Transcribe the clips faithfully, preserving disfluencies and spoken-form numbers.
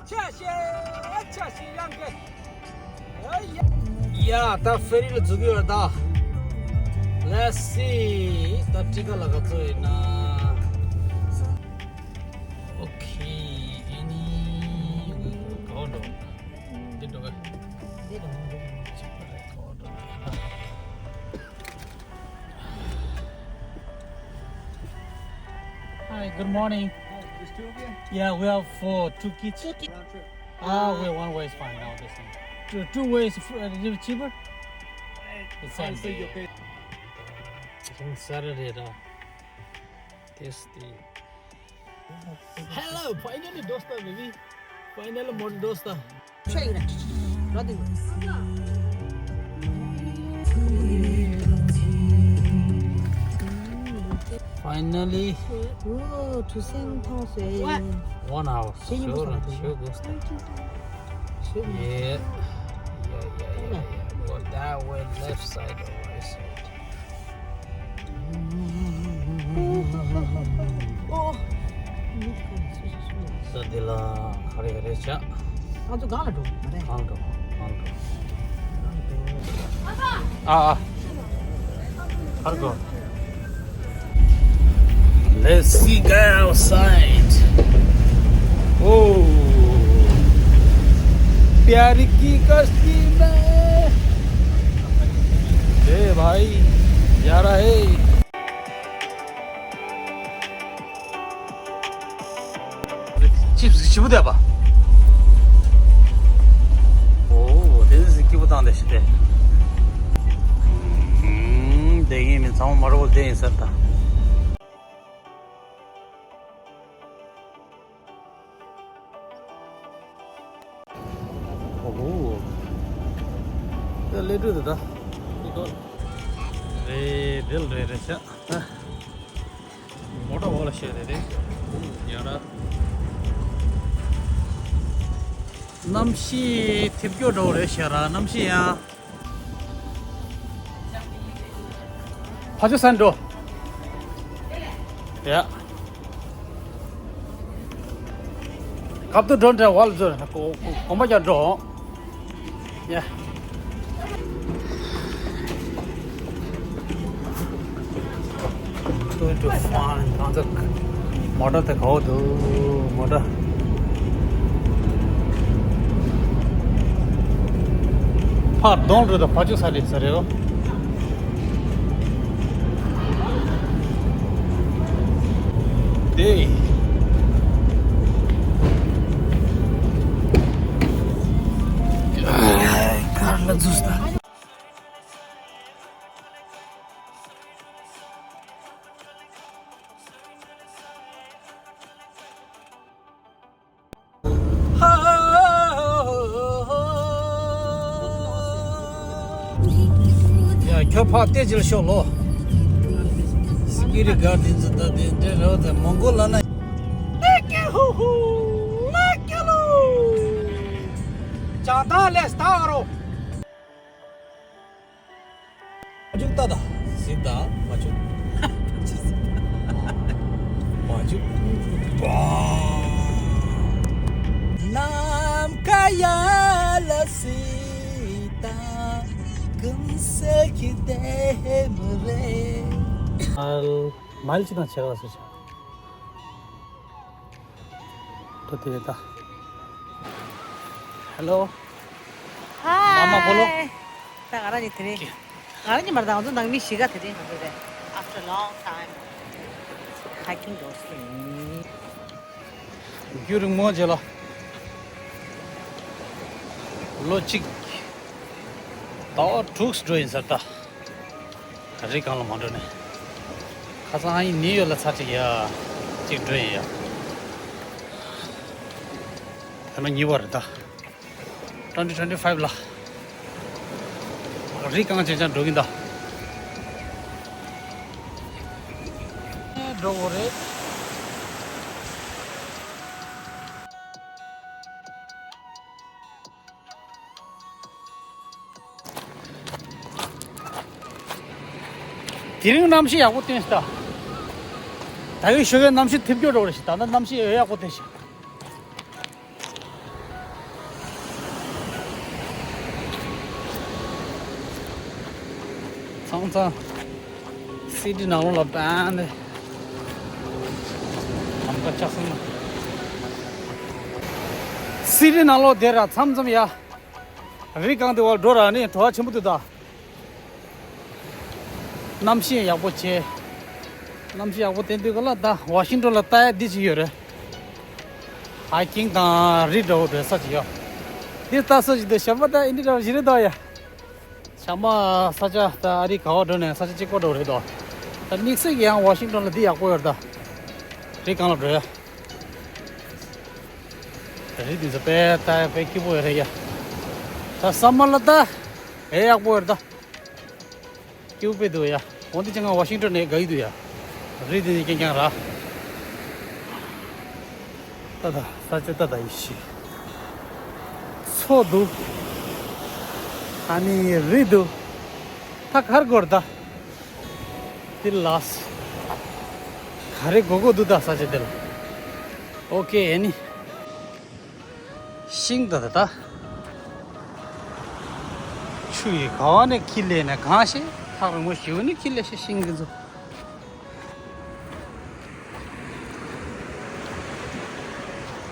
ཆ་ཤས་ཆ་ཤས་ཡང་གི། ཡ་ད་ཕེ་རི་ལ་འཛུལ་གི་ཡོད་ད། Let's see. ད་ཊི་ཀ་ལ་ག་ཚོད་ཡིན་ན། Okay, any, ག་འགྲོ། འདི་འགྲོ་ག་འདི་འགྲོ། Hi, good morning. Just two of you? Yeah, we have four, two kids. Two kids. Ah, wait, one way is fine now, this thing. Two, two ways, uh, a little cheaper. It's same. Saturday, though. This the Hello, finally, dosta, baby. Finally, model dosta. Finally, ཐུགས་སེམས་ཐོག་སེ། One hour. Sure, sure, dosta. Yeah, yeah, yeah, yeah, yeah. Go that way, left side or right side. ས་འདི་ལ་ག་རེ་ག་རེ་བྱ། ང་ཚོ་གང་ལ་འགྲོ་མ་རེད། གང་འགྲོ་གང་འགྲོ། ཨ་ཨ། གར་འགྲོ། Let's see guy outside. Oh, प्यार की कश्ती में। ए भाई, जा रहा है। ཅིབ་སི་ཞིབ་པོ་བསྡད་པ། ཨོ་དེ་ནི་སྐྱིད་པོ་བཏང་བསྡད་ཤི་སྟེ། ཨུམ། བསྡད་ཡིན་མིན་ཚང་མ་མ་རོ་བོ་བསྡད་ཡིན་ཟེར་ད། ཨོ་ཧོ། དེ་ལས་འགྲོ་དེ་ད། རེད་དེ་ལ་རེད་རེད་ཤག་མོ་ཊ་འོག་ལ་བཤད་རེད་དེ། ཡ་ར། གནམ་གཤིས་ཐིབས་སྐྱོ་འགྲོ་རེད་ཤག་ར་གནམ་གཤིས་ཡང་། ཕ་ཆུ་སན་འགྲོ། ཡ། ཁབ་ཏུ་འགྲོ་འདྲ་བ་ལ་འཛུལ་གོམ་པ་རྒྱག་འགྲོ། Yeah. Going to find another མོ་ཊ་དེ་གའོ་འདུག་མོ་ཊ། ཕར་གདོང་འགྲོ་དང་ཕར་ཕྱོགས་ས་རེད་ས་རེད་རོ། དེ། གར་ལ་འཛུལ་ས། ཡ་ཁྱོད་ཕར་བལྟས་ཅིག་ཤོག་ལོ། སི་ཀུ་རི་གར་དེ་ཚོ་ད་དེ་འདྲ་རེད་དེ་མོང་གོ་ལ་ན། ལ་ཀྱ་ཧུ་ཧུ། ལ་ཀྱ་ལུ། ཅང་ད་ལས་ད་རོ། མ་བཅུག་ལྟ་ད། གཟིགས་ད། མ་བཅུག་མ་བཅུག་ནམ་མཁའ་ཡ་ལ་གཟིགས་ད། ཀུན་གསལ་གྱི་ལྟད་མོ་རེད། མལ་ཅི་དང་ཆེ་བ་སུ་ཆ། ད་དེ་ད། Hello. Hi. མ་མ་བོ་ལོ། ད་ང་རང་གཉིས་དེ་རིང་། ང་རང་གཉིས་མ་རེད་ད་ང་ཚོ་ནང་མི་བཞི་ཀ་དེ་རིང་ང་ཚོ་རེད། After a long time, hiking goes to me. རྒྱུན་རིང་མོ་རྗེས་ལ། ལོ་གཅིག་ཟླ་བ་དྲུག་འགྲོ་ཡིན་ཟེར་ད། རི་སྒང་ལ་མ་འགྲོ་ནས། ཁ་སང་ཨ་ཡིན་ནིའུ་ཡོག་ལ་ཚར་གཅིག་ཡ། གཅིག་འགྲོ་ཡིན་ཡ། ད་ནི་གཉིས་པ་རེད་ད། twenty twenty five ལ། རི་སྒང་ཅན་ཅན་འགྲོ་གིན་ད། འགྲོ་དགོས་རེད། དེ་རིང་གནམ་གཤིས་ཡག་པོ་བསྟན་ཤག་ད་ཡོད་ཞོགས་ཀའི་གནམ་གཤིས་ཐིབས་སྐྱོ་འགྲོ་རེད་ཤག་ད་ལྟ་གནམ་གཤིས་ཡག་པོ་བསྟན་ཤག་ང་ཚང་སི་ཊི་ནང་ལོགས་ལ་བན་ནས་ལམ་ཁ་ཆགས་སོང་ན། སི་ཊི་ནང་ལོགས་དེ་ར་མཚམས་མཚམས་ཡ། རི་སྒང་དེ་བར་འགྲོ་ར་ནི་བྲོ་བ་ཆེན་པོ་འདུག་ད། གནམ་གཤིས་ཡག་པོ་བྱས། གནམ་གཤིས་ཡག་པོ་དེ་འདུག་ག་ལ། ད་ཝ་ཤིང་ཊོན་ལ་ལྟ་ཡ་འདི་ཅིག་ཡོད་རེད། ཧའི་ཀིང་དང་རི་འདྲ་བོ་འགྲོ་ས་ཅིག་ཡོད། འདི་ལྟ་ས་ཅིག་འདུག་ཞབས་པ་ད་ཨིན་འདི་འདྲ་བོ་ཞིག་རེད་ད་ཡ། ཞག་མ་ས་ཆ་ད་ཨ་རི་ག་བ་འགྲོ་ནས་ས་ཆ་གཅིག་པོ་འགྲོ་རེད་དོ། ད་དམིགས་བསལ་གྱི་ཡང་ཝ་ཤིང་ཊོན་ལ་འདི་ཡག་པོ་ཡོད་རེད་ད། རི་སྒང་ལ་འགྲོ་ཡ། རི་འདི་ཚོ་དཔེ་ལྟ་ཡ་དཔེ་སྐྱིད་པོ་ཡོད་རེད་ཡ། ད་ས་མ་ལ་ད་ཨེ་ཡག་པོ་ཡོད་རེད་ད། སྐྱིད་པོ་དཔེ་འདུག་ཡ། འོ་འདི་ཅི་ང་ཝ་ཤིང་ཊོན་ནས་དགའ་ཡི་འདུག་ཡ། རི་འདི་ནི་རྐྱང་རྐྱང་ར། ཏ་ཏ་ས་ཆ་ཏ་ཏ་ཡི་ཤི། མཚོ་འདུག་ཨ་ནི་རི་འདུག་ད་གར་གོར་ད། འདི་ལ་ལས། ག་རེ་དགོས་དགོས་འདུག་ད་ས་ཆ་འདི་ལ། ཨོ་ཀེ་ཨ་ནི། ཤིང་ད་ད་ད། ཆུ་ཡི་ག་བ་ནས་འཁྱིལ་ལས་ན་གང་ཤེས། ཐག་རིང་མོ་ཞིག་ནས་འཁྱིལ་ལས་ཤེས་ཤིང་གི་ཚོ།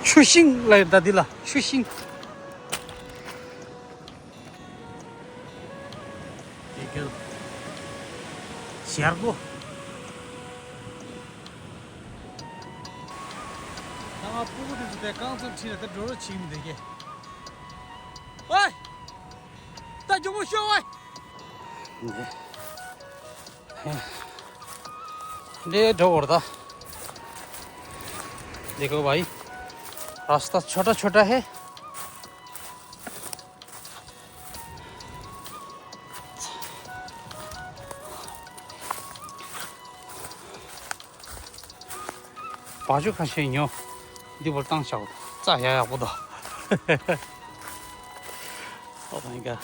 ཆུ་ཤིང་ལ་ཡོད་ད་འདི་ལ་ཆུ་ཤིང་། དེ་ག་ཞར་གོ། ད་ང་སྤུ་གུ་དེ་ཚོ་དེ་རྐང་ཚོ་ཁྲིད་ལ་ད་འགྲོ་རོགས་བྱེད་མི་འདོད་ཀྱི། ཝེ། ད་མགྱོགས་པོ་ཤོག་ཝེ། འདི་འགྲོ་བར་ད། देखो भाई, रास्ता छोटा छोटा है। བ་ཅུ་ཁ་ཤས་ཉོ། འདི་བོར་བཏང་བྱའོ། རྩྭ་ཡག་ཡག་པོ་འདུག Oh my god.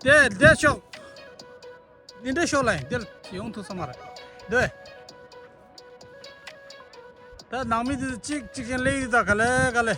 དེ་དེ་ཤོག་འདི་འདྲ་ཤོག་ལ་འདིར་ཡོང་ཐུབ་ས་མ་རེད། འདི། ད་ནང་མི་འདི་གཅིག་གཅིག་ཅན་ལེ་ཡི་ད་ག་ལེ་ག་ལེ།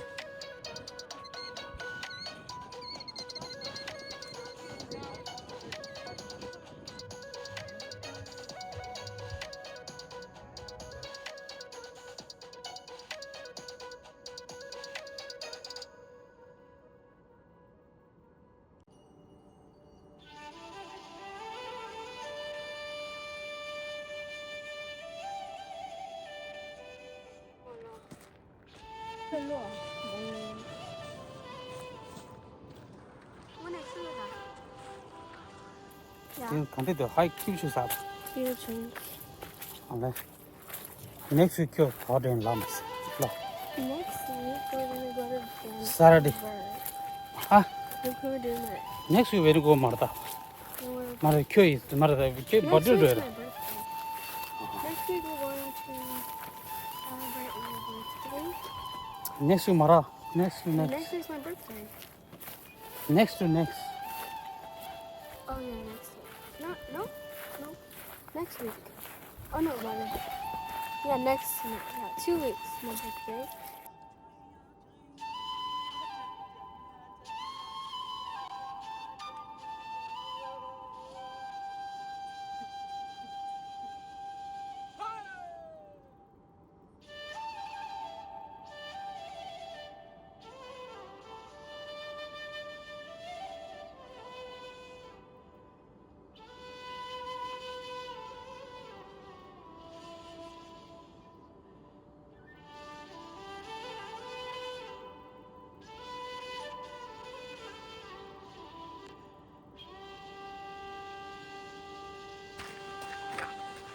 དེ་ག་འདྲ་འདུག་ཧའི་ཁྱིམ་ཆུ་ཟ། ཨ་ལེ། Next week ཁྱོད་ག་པར་འགྲོ་ཡིན་ལབ་མ་ཟེར་ལ། Next week we're gonna go to Denver. Saturday. ཧ། We're gonna do that. Next week very good མ་རེད་ད། We're མ་རེད་ཁྱོད་ཡིན་མ་རེད་ད་ཁྱོད་Next བར་ཌེ་week's འགྲོ་རེད། My birthday. Next week we're going to celebrate my birthday. Next week མ་རེད། Next week next. Next week's my birthday. Next to next. Oh yeah, next week. No, no, no. Next week. Oh no, brother. Yeah, next week. Yeah, two weeks. My birthday.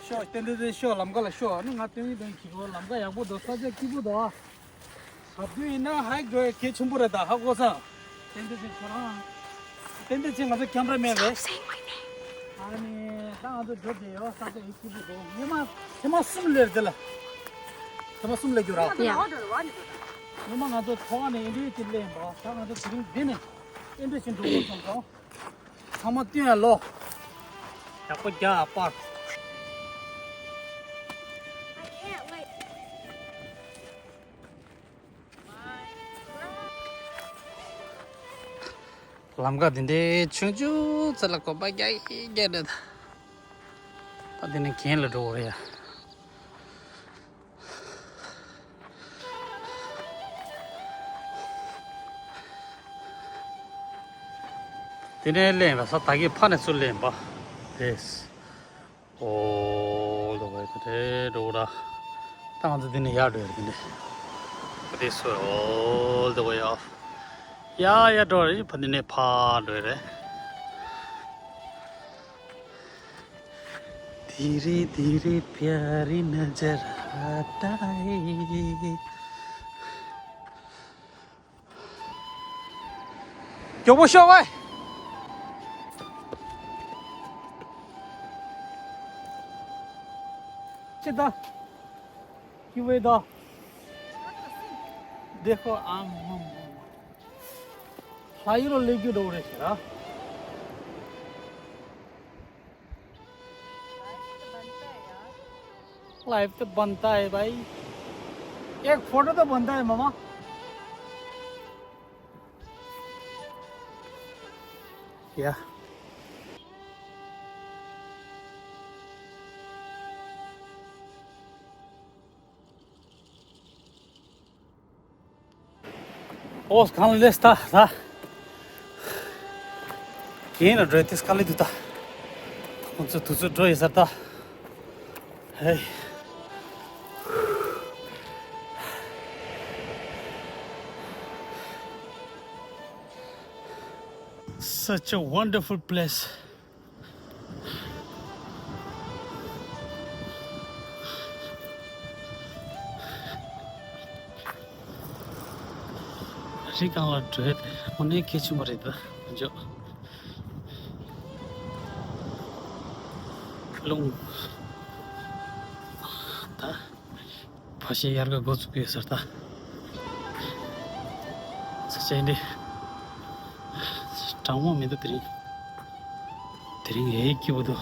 ཤོག་ཏན་ཏན་ཏན་ཤོག་ལམ་ཁ་ལ་ཤོག་ཨ་ནི་ང་སྟོན་གྱི་དོན་གྱི་གོ་ལམ་ཁ་ཡག་པོ་འདུག་ས་ཆ་སྐྱིད་པོ་འདུག་ཨ་བབ་དུས་ཡིན་ན་ཧའི་འགྲོ་ཡ་གལ་ཆེན་པོ་རེད་ད་ཧ་གོ་སོང་། ཏན་ཏན་ཅན་ཁྱོད་རང་། ཏན་ཏན་ཅན་ང་ཚོ་ཁྱམ་ར་མེད་རེད། ཨ་ནི། ད་ང་ཚོ་འགྲོ་བསྡད་ཡོད། ས་ཆ་ཡི་སྐྱིད་པོ་འདུག་ཉི་མ་ཐེངས་མ་གསུམ་སླེབས་ཟེར་ལ། ཐེངས་མ་གསུམ་སླེབས་རྒྱུ་ར། ཡ། ཉི་མ་ང་ཚོ་ཐོག་ནས་ཨེ་འདྲའི་ཅིག་སླེབས་པ། ད་ང་ཚོ་དེ་རིང་འདི་ནས་ཨེ་འདྲ་ཞིག་འགྲོ་དགོས་སོང་ཙང་། ཚང་མ་བསྟུན་ཡ་ལོ། ཡག་པོ་རྒྱག་ཨ་པར། ལམ་ཁ་འདི་འདྲའི་ཆུང་ཆུང་ཙམ་ལ་གོམ་པ་རྒྱག་རྒྱག་རེད། ད་འདི་ནས་གྱེན་ལ་འགྲོ་དགོས་རེད་ཡ། དེ་ནས་ལེན་པ་ས་ད་གིན་ཕ་ནས་ཚུར་ལེན་པ་རེད། All the way to the door. ད་ང་ཚོ་འདི་ནས་ཡར་འགྲོ་ཡ་རེད། འདི་ནས། This way all the way up. ཡ་ཡ་འགྲོ་རེད། ཕ་འདི་ནས་ཕར་འགྲོ་ཡ་རེད། धीरे धीरे प्यारी नजर आता है। མགྱོགས་པོ་ཤོག་ཝེ། ཅི་ད། ཀི་ཝེ་ད། देखो आम। ལྷ་ཡུལ་ལ་སླེབས་རྒྱུ་འགྲོ་རེད་ཟེར་ར། लाइफ तो बनता है भाई, एक फोटो तो बनता है मामा। या। ཨོ་གང་ལས་ད་ད། གྱེན་ལ་འགྲོ་དེ་དཀའ་ལས་འདུག་ད། ཁོང་ཚོ་དུས་ཚོད་འགྲོ་ཡོད་ས་ད། ཧེ། Such a wonderful place. རི་སྒང་ལ་འགྲོ་ཡ་དེ་དངོས་གནས་གལ་ཆེན་པོ་རེད་ད། འཇོག་རླུང་ད། ཕ་ཤེ་དབྱར་ཁ་འགོ་ཚུགས་ཡོད་ཟེར་ད། ས་ཆ་འདི་གྲང་མོ་མི་འདུག་དེ་རིང་། དེ་རིང་ཡེ་སྐྱིད་པོ་འདུག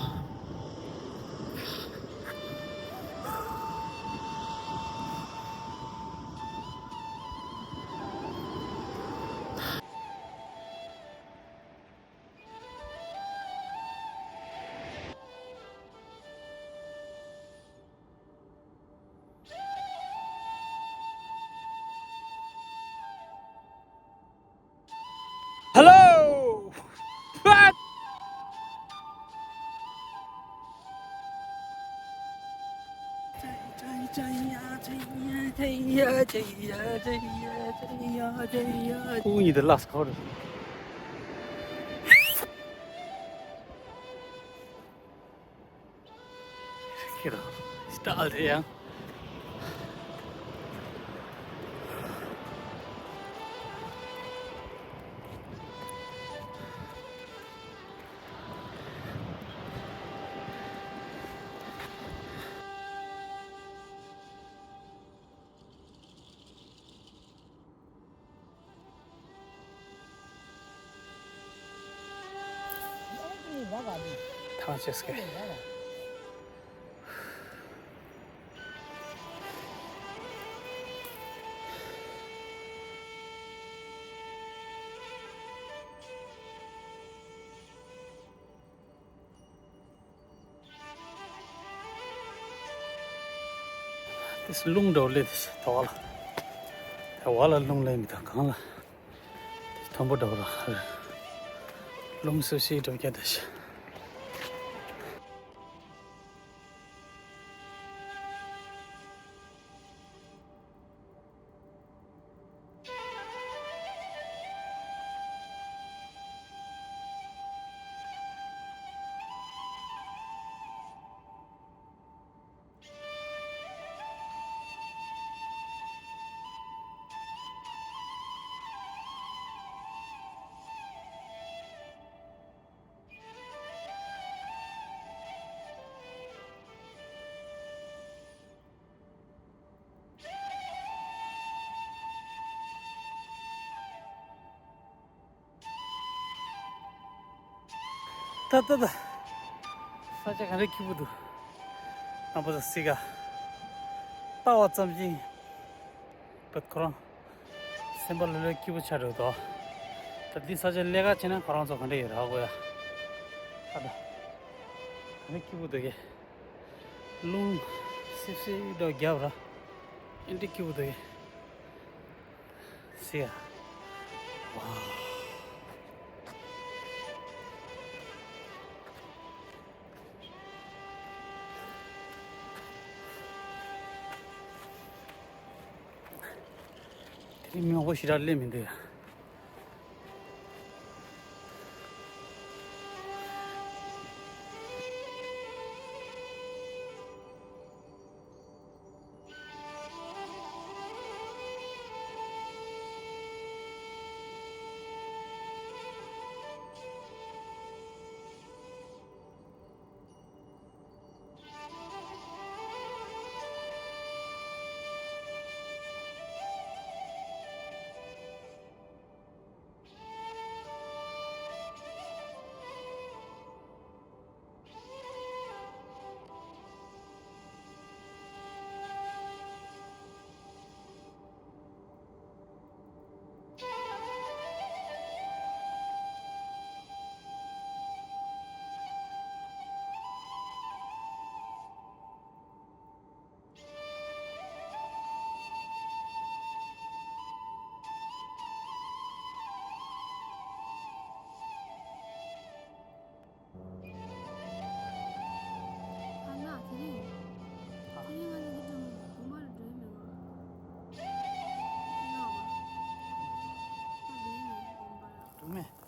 Hello! What? Who need the last quarter? Get off. Stall here. ཐང་ཆད་སྐད། དེ་རླུང་འདྲ་བོ་སླེབས་ཏེ་ད་བ་ལ། ད་བ་ལ་རླུང་སླེབས་མི་ད་གང་ལ། དེ་མཐོན་པོ་འདྲ་བོ་ར། རླུང་སུ་ཤི་འགྲོ་རྒྱ་ད་ཤི། ད་ད་ད། ས་ཆ་ག་འདྲ་སྐྱིད་པོ་འདུག་རྣམ་པ་ཚོ་གཟིགས་ག་ལྟ་བ་ཙམ་གྱིས། བད་ཁོ་རང་སེམས་པ་ལྷོད་ལྷོད་སྐྱིད་པོ་ཆགས་འགྲོ་འདུག་ད་འདི་ས་ཆ་ལས་ཀ་བྱས་ན་ཁོ་རང་ཚོ་ག་འདྲ་ཡོད་རེད་ཧ་གོ་ཡ། ད་ད། ག་འདྲ་སྐྱིད་པོ་འདུག་གས། རླུང་སིབ་སིབ་འདྲ་བརྒྱབ་ར། ཨེ་འདྲ་སྐྱིད་པོ་འདུག་གས། ཟེར་ཡ། ཝའོ། དེ་རིང་མི་མང་པོ་ཞེ་དྲག་སླེབས་མི་འདུག་ཡ། ཨ་ལགས། དེ་རིང་། དེ་རིང་ང་ཚོ་འདི་དུ་དགོན་པ་ལ་འགྲོ་ཡི་མེད་ག་ལགས་པ། ང་འགྲོ་ཡི་མེད་དགོན་པ་ལ། འགྲོ་མེད།